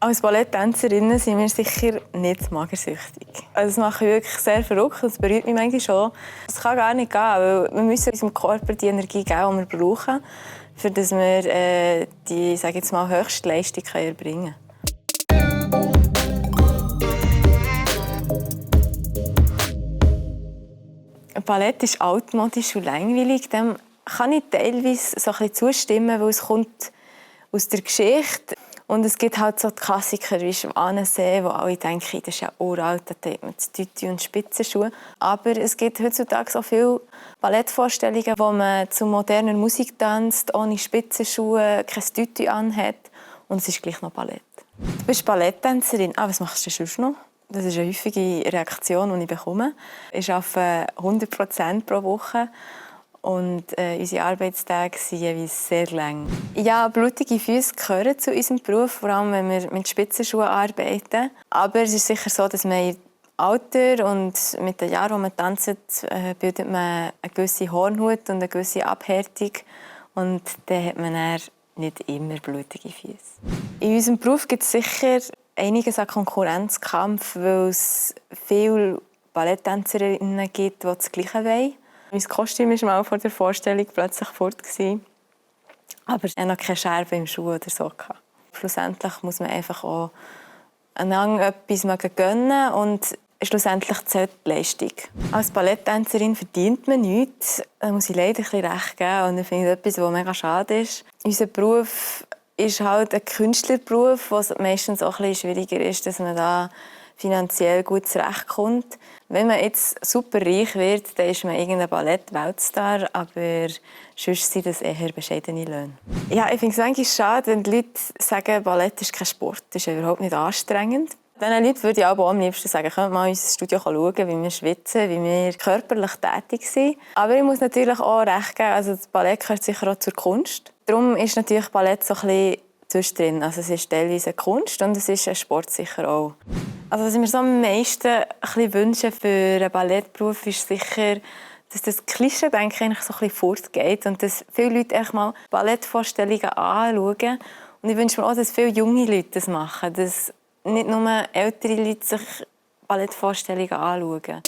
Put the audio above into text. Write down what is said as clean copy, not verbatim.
Als Balletttänzerinnen sind wir sicher nicht magersüchtig. Also das mache ich wirklich sehr verrückt, das berührt mich manchmal schon. Es kann gar nicht gehen, weil wir müssen unserem Körper die Energie geben, die wir brauchen, für dass wir die, sage jetzt mal, höchste Leistung erbringen können. Ballett ist altmodisch und langweilig. Dem kann ich teilweise so ein bisschen zustimmen, weil es kommt aus der Geschichte. Und es gibt halt so die Klassiker wie Schwanensee, wo alle denken, das ist ja uralt, da trägt man Tüti und Spitzenschuhe. Aber es gibt heutzutage auch viele Ballettvorstellungen, wo man zu moderner Musik tanzt, ohne Spitzenschuhe, kein Tüti anhat. Und es ist gleich noch Ballett. Du bist Balletttänzerin. Was machst du sonst noch? Das ist eine häufige Reaktion, die ich bekomme. Ich arbeite 100% pro Woche. Und unsere Arbeitstage sind jeweils sehr lang. Ja, blutige Füße gehören zu unserem Beruf, vor allem wenn wir mit Spitzenschuhen arbeiten. Aber es ist sicher so, dass man im Alter und mit den Jahren, die man tanzt, bildet man eine gewisse Hornhaut und eine gewisse Abhärtung. Und dann hat man dann nicht immer blutige Füße. In unserem Beruf gibt es sicher einiges an Konkurrenzkampf, weil es viele Balletttänzerinnen gibt, die das Gleiche wollen. Mein Kostüm war mal vor der Vorstellung plötzlich fort. Aber ich hatte noch keine Scherbe im Schuh oder so. Schlussendlich muss man einfach auch einander etwas gönnen und schlussendlich zählt die Leistung. Als Balletttänzerin verdient man nichts. Da muss ich leider ein bisschen recht geben. Und ich finde etwas, was mega schade ist. Unser Beruf ist halt ein Künstlerberuf, wo es meistens auch ein bisschen schwieriger ist, dass man da finanziell gut zurechtkommt. Wenn man jetzt super reich wird, dann ist man irgendein Ballett-Weltstar, aber sonst sind das eher bescheidene Löhne. Ja, ich finde es manchmal schade, wenn die Leute sagen, Ballett ist kein Sport, das ist überhaupt nicht anstrengend. Diesen Leuten würde ich auch am liebsten sagen, kommt mal in unser Studio schauen, wie wir schwitzen, wie wir körperlich tätig sind. Aber ich muss natürlich auch recht geben, also das Ballett gehört sicher auch zur Kunst. Darum ist natürlich Ballett so ein bisschen zwischendrin. Also es ist teilweise eine Kunst und es ist ein Sport sicher auch. Also was ich mir so am meisten ein bisschen wünsche für einen Ballettberuf ist sicher, dass das Klischee-Denken eigentlich so ein bisschen fortgeht und dass viele Leute echt mal Ballettvorstellungen anschauen. Und ich wünsche mir auch, dass viele junge Leute das machen, dass nicht nur ältere Leute sich Ballettvorstellungen anschauen.